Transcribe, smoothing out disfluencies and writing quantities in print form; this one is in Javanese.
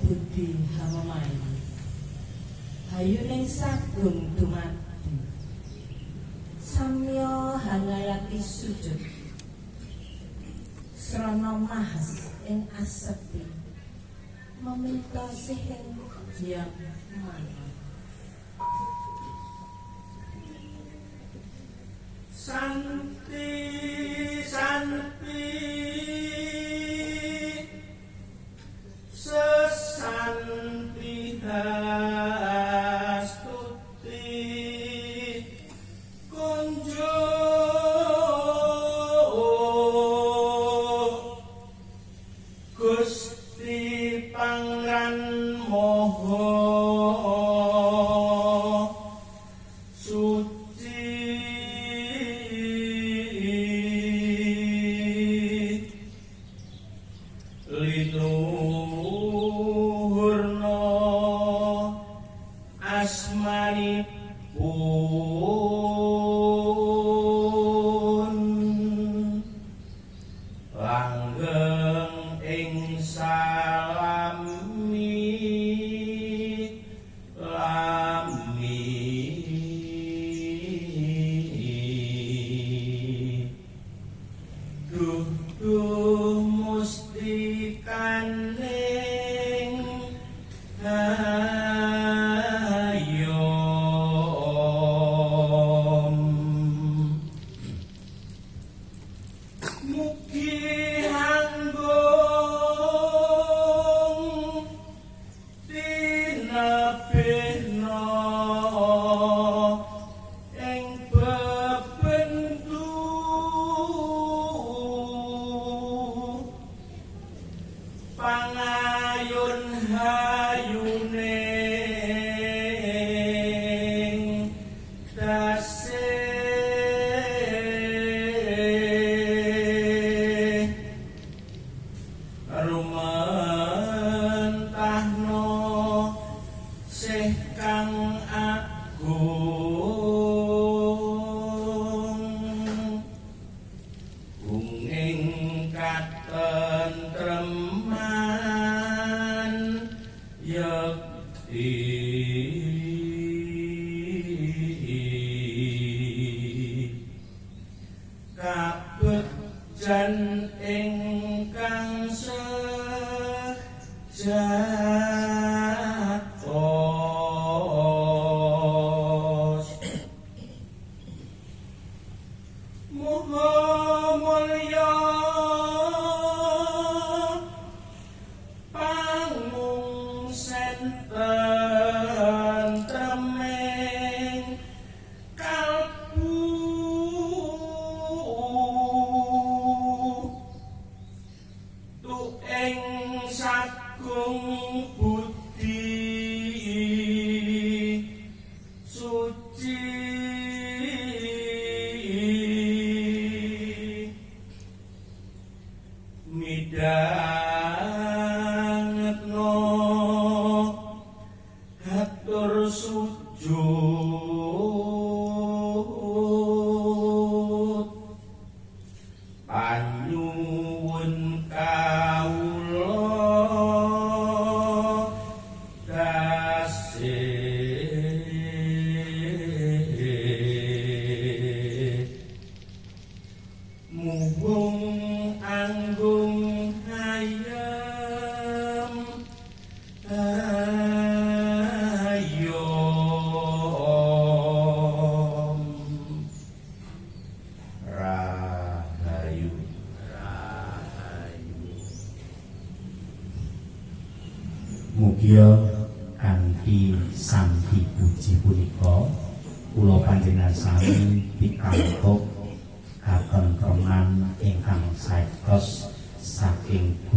budi hamemayu. Hayuning sagung dumadi. Samya hangayati sujud. Srana mahas ing asepi. Meminta sihing yang mana. Santi santi sesanti hastuti kunjuk Gusti Pangeran Maha Suci linuhurna asmanipun langgeng ing salami lami. Duh duh mustikaning hayom mugi hanggung tinebihna ing bebendu pangayun hayuning dasih rumentahna sih kang agung gunging katentreman yekti kabegjan ingkang sejatос. Muga mulya pangungsen tentreming kalbu tuing sagung budi suci midhangetna hatur sujud panyuwun kawula dasih muhung anggung hayem ayom rahayu rahayu. Mugia kanthi santi puji punika kula panjenengan sami pikantuk katentreman ingkang saektos saking